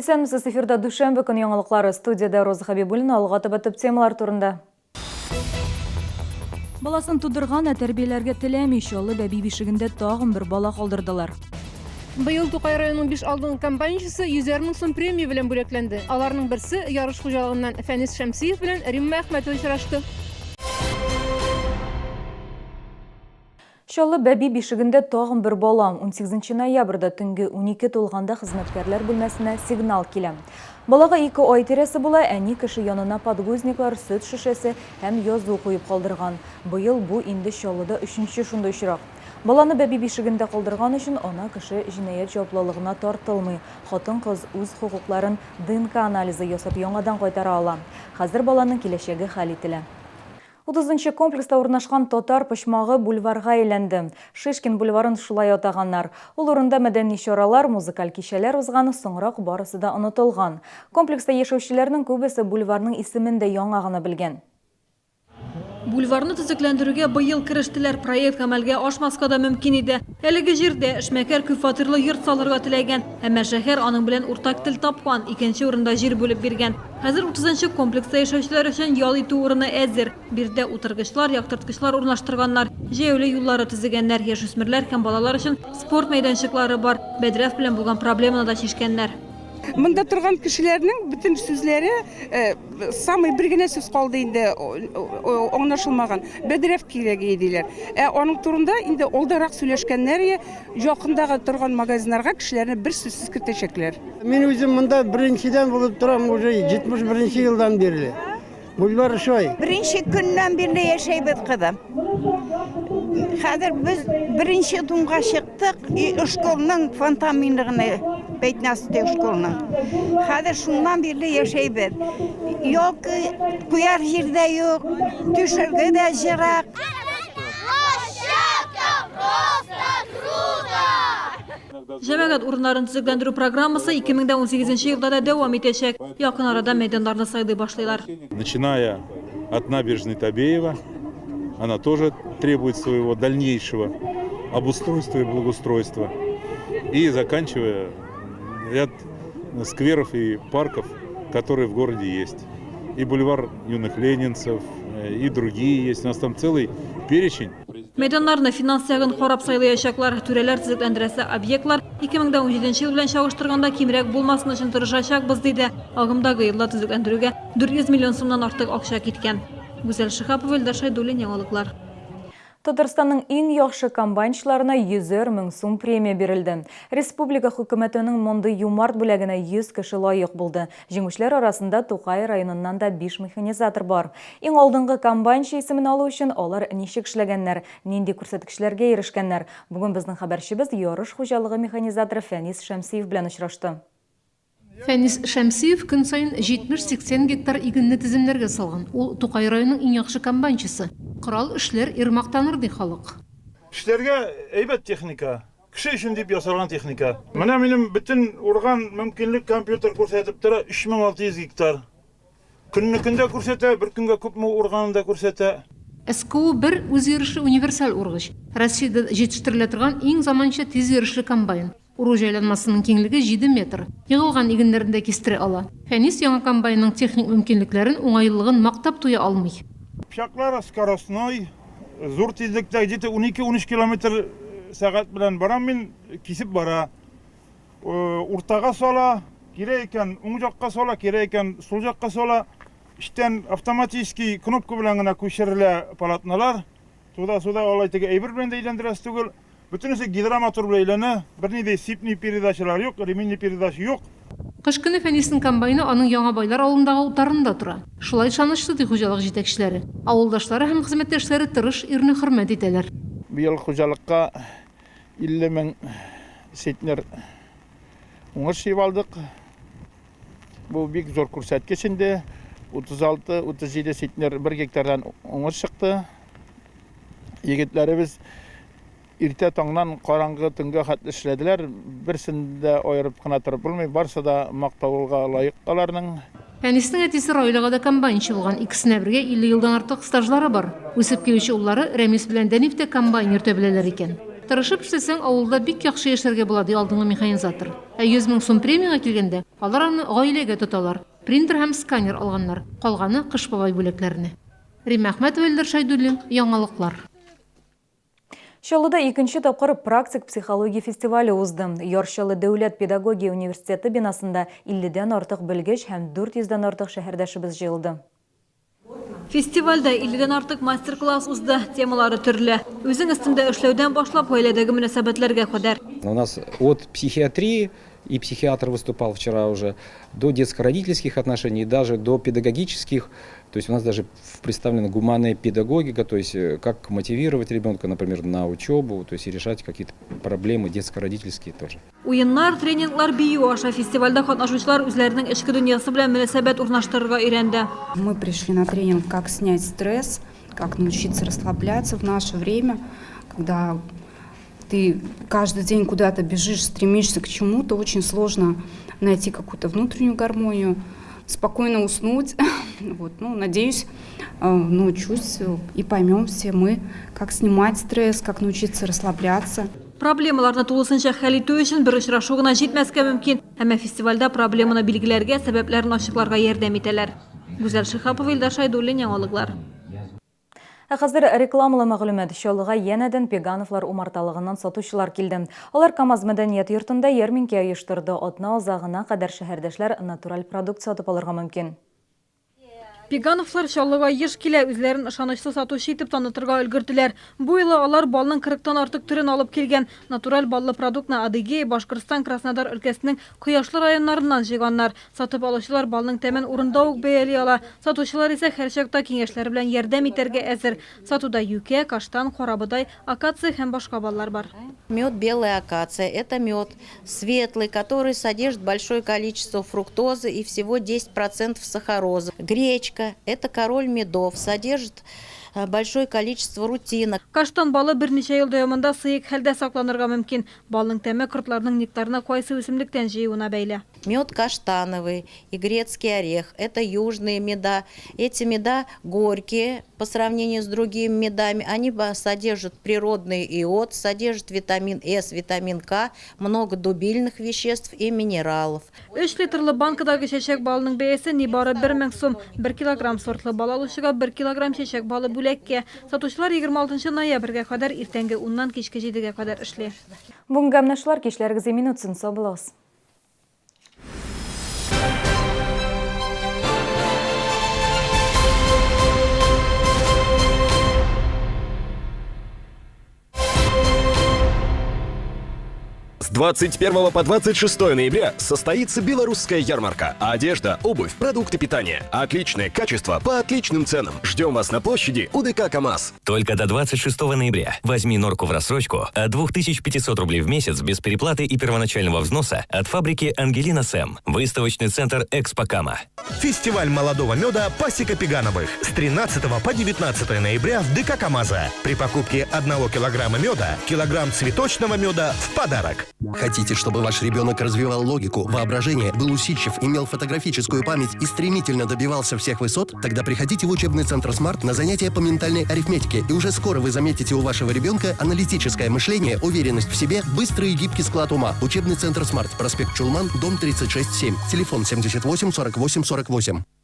Исәнмесез, эфирда дүшәмбе көн яңалыклары. Студиядә Роза Хәбибуллина, алга таба төп темалар турында. Баласын тудырган, ә тәрбияләргә теләми, Чаллы бәби бишегендә тагын бер бала калдырдылар. Быел Тукай районының биш алдынгы комбайнчысы йөзәр мең сум премия белән бүләкләнде. Аларның берсе Ярыш хуҗалыгыннан Фәнис Шәмсиев белән Римма Әхмәтова очрашты. Чаллы бәби бишегендә тагын бер бала. Унсигезенче ноябрьдә төнге 12 тулганда хезмәткәрләр бүлмәсенә сигнал килә. Балага ике ай тирәсе була, әни кеше янына подгузниклар, сөт шешәсе һәм язу куеп калдырган. Быел бу инде Чаллыда өченче шундый очрак. Баланы бәби бишегендә калдырган өчен ана кеше җинаять җаваплылыгына тартылмый. Хатын-кыз үз хокукларын ДНК анализы ясап яңадан кайтара ала. Хәзер баланың киләчәге хәл ителә. Утызынчы комплекста урнашкан Татар почмагы бульварга әйләнде. Шишкин бульварын шулай атаганнар. Ул урында мәдәни чаралар, музыкаль кичәләр узган, соңрак барысы да онытылган. Комплекста яшәүчеләрнең күбесе бульварның исемен дә яңа гына белгән. Бульварны төзекләндерүгә быел керештеләр. Проект гамәлгә ашмаска да мөмкин иде. Әлеге җирдә эшмәкәр күпфатирлы йорт салырга теләгән. Әмма шәһәр аның белән уртак тел тапкан, икенче урында җир бүлеп биргән. Хәзер утызынчы комплекста яшәүчеләр өчен ял итү урыны әзер. Биредә утыргычлар, яктырткычлар урнаштырганнар, җәяүле юллары төзегәннәр, яшүсмерләр һәм балалар өчен спорт мәйданчыклары бар, бәдрәф белән булган проблеманы да чишкәннәр. Монда торган кешеләрнең бөтен сүзләре, самый бер генә сүз калды инде аңлашылмаган, бәдрәф кирәк иде диләр. Ә аның турында инде алдарак сөйләшкәннәр, якындагы торган магазиннарга кешеләрне бер сүзсез кертәчәкләр. Мин үзем монда беренчедән булып торам уже 71 елдан бирле. Бульвар ошай. Беренче көннән бирле яшәйбез, кызым. Хәзер без беренче думга чыктык, и школның фонтанминлыгына, пятнадцатый школның. Хәзер шуннан бирле яшәйбез. Юк, куяр җир дә юк, төшергә дә җырак. Площадка просто круто! Җәмәгать урыннарын төзекләндерү программасы 2018 елда да дәвам итәчәк. Якын арада мәйданнарны сайлый башлыйлар. Начиная от набережной Табеева, она тоже требует своего дальнейшего обустройства и благоустройства. И заканчивая ряд скверов и парков, которые в городе есть. И бульвар юных ленинцев, и другие есть. У нас там целый перечень. Мәйданнарны финанс ягын карап сайлаячаклар. Түрәләр төзекләндерәсе объектлар 2017 ел белән чагыштырганда кимрәк булмасын өчен тырышачакбыз, диде. Агымдагы елда төзекләндерүгә 400 миллион сумнан артык акча киткән. Гүзәл Шиһапова, Илдар Шәйдуллин, Яңалыклар. Татарстанның иң яхшы комбайнчыларына йөзәр мең сум премия бирелде. Республика хөкүмәтенең мондый юмарт бүләгенә 100 кеше лаек булды. Җиңүчеләр арасында Тукай районыннан да биш механизатор бар. Иң алдынгы комбайнчы исемен алу өчен алар ничек эшләгәннәр, нинди күрсәткечләргә ирешкәннәр? Бүген безнең хәбәрчебез Ярыш хуҗалыгы механизаторы Фәнис Шәмсиев белән очрашты. Фәнис Шәмсиев көн саен 70-80 гектар игенне теземнәргә салган. Ул, Тукай районының иң яхшы комбайнчысы. Корал эшләр, ир мактаныр, ди халык. Эшләргә әйбәт техника. Кеше өчен дип ясалган техника. Менә минем бөтен урган мөмкинлек компьютер күрсәтеп тора, 3600 гектар. Көннекен дә күрсәтә, бер көнгә күпме урганын да күрсәтә. СКУ-1 үзйөрешле универсаль ургыч. Россиядә җитештерелә торган иң заманча тизйөрешле комбайн. Уру җайланмасының киңлеге җиде метр. Егылган игеннәрне дә кистерә ала. Фәнис яңа комбайнның техник мөмкинлекләрен, уңайлылыгын мактап туя алмый. Пычаклар скоростной, Зур тизлектә, где-то 12-13 километр сәгать белән барам мин, кисеп бара. Уртага сала, кирәк икән уң якка сала, кирәк икән сул якка сала. Эчтән автоматический кнопка белән генә күчерелә полотнолар. Туда-суда алай теге әйбер белән дә әйләндерәсе түгел. Бөтенесе гидромотор белән әйләнә, бернинди сипный передачалар юк, ременный передача юк. Кыш көне Фәниснең комбайны аның Яңа Байлар авылындагы утарында тора. Шулай ышанычлы, ди хуҗалык җитәкчеләре. Авылдашлары һәм хезмәттәшләре тырыш ирне хөрмәт итәләр. Быел хуҗалыкка 50 мең центнер уңыш җыеп алдык. Бу бик зур күрсәткеч инде. 36-37 центнер бер гектардан уңыш чыкты. Егетләребез иртә таңнан караңгы төнгә хәтле эшләделәр. Берсен дә аерып кына торып булмый, барсы да мактаулга лаек аларның. Фәниснең әтисе Раил ага да комбайнчы булган. Икесенә бергә 50 елдан артык стажлары бар. Үсеп килүче уллары Рәмис белән Дәниф тә комбайн йөртә беләләр икән. Тырышып эшләсәң, авылда бик яхшы яшәргә була, ди алдынгы механизатор. Ә 100 мең сум премиягә килгәндә, алар аны гаиләгә тоталар, принтер һәм сканер алганнар, калганы, Кыш бабай бүләкләренә. Римма Әхмәтова, Илдар Шәйдуллин, Яңалыклар. Чаллыда икенче тапкыр практик психология фестивале узды. Яр Чаллы дәүләт педагогия университеты бинасында 50 дән артык белгеч һәм 400 дән артык шәһәрдәшебез җыелды. Фестивальдә 50 дән артык мастер-класс узды. Темалары төрле. Үзең өстендә эшләүдән башлап, гаиләдәге мөнәсәбәтләргә кадәр. У нас от психиатрии, и психиатр выступал вчера уже, до детско-родительских отношений, и даже до педагогических. То есть у нас даже представлена гуманная педагогика, то есть э, как мотивировать ребенка, например, на учебу, то есть и решать какие-то проблемы детско-родительские тоже. Уеннар, тренинглар, бию аша фестивальдә катнашучылар үзләренең эчке дөньясы белән мөнәсәбәт урнаштырырга өйрәнде. Мы пришли на тренинг «Как снять стресс», как научиться расслабляться в наше время, когда ты каждый день куда-то бежишь, стремишься к чему-то, очень сложно найти какую-то внутреннюю гармонию, спокойно уснуть. Вот, ну, надеюсь, э, научусь и поймем все мы, как снимать стресс, как научиться расслабляться. Проблемаларны тулысынча хәл итү өчен бер очрашу гына җитмәскә мөмкин. Әмма фестивальдә проблеманы билгеләргә, сәбәпләрен ачыкларга ярдәм итәләр. Гүзәл Шиһапова, Илдар Шәйдуллин, Яңалыклар. Ә хәзер рекламалы мәгълүмат. Чаллыга янәдән Пегановлар умарталыгыннан сатучылар килде. Алар КАМАЗ мәдәният йортында ярминкә оештырды. Атна азагына кадәр шәһәрдәшләр натураль продукт сатып алырга мөмкин. Пегановлар Чаллыга еш килә, үзләрен ышанычлы сатучы итеп танытырга өлгерделәр. Бу юлы алар балның кырыктан артык төрен алып килгән. Натураль баллы продуктны Адыгея, Башкортстан, Краснодар өлкәсенең кояшлы районнарыннан җыйганнар. Сатып алучылар балның тәмен урында ук бәяли ала. Сатучылар исә һәрчакта киңәшләре белән ярдәм итәргә әзер. Сатуда юкә, каштан, карабодай, акация һәм башка баллар бар. Мед белая акация, это мед светлый, который содержит большое количество фруктозы и всего 10% сахарозы. Гречка, это король медов, содержит э, большое количество рутина. Каштан балы берничә ел дәвамында сыек хәлдә сакланырга мөмкин. Балның тәме кортларның нектарны кайсы үсемлектән җыюына бәйле. Мед каштановый и грецкий орех – это южные меда. Эти меда горькие по сравнению с другими медами. Они содержат природный иод, содержат витамин С, витамин К, много дубильных веществ и минералов. Өч литрлы банкадагы чәчәк балының бәясе нибары 1000 сум. 1 килограмм сортлы бал алучыга 1 килограмм чәчәк балы бүләккә. Сатучылар 26 ноябрьгә кадәр иртәнге уннан кичке җидегә кадәр эшли. Бүгенгә менә шулар, кичләрегез имин үтсен, сау булыгыз. С 21 по 26 ноября состоится белорусская ярмарка. Одежда, обувь, продукты питания. Отличное качество по отличным ценам. Ждем вас на площади УДК КАМАЗ. Только до 26 ноября возьми норку в рассрочку от 2500 рублей в месяц без переплаты и первоначального взноса от фабрики «Ангелина Сэм». Выставочный центр «Экспо Кама». Фестиваль молодого меда «Пасека Пегановых» с 13 по 19 ноября в ДК КАМАЗа. При покупке 1 килограмма меда, килограмм цветочного меда в подарок. Хотите, чтобы ваш ребенок развивал логику, воображение, был усидчив, имел фотографическую память и стремительно добивался всех высот? Тогда приходите в учебный центр «Смарт» на занятия по ментальной арифметике, и уже скоро вы заметите у вашего ребенка аналитическое мышление, уверенность в себе, быстрый и гибкий склад ума. Учебный центр «Смарт», проспект Чулман, дом 36-7, телефон 78 48 48.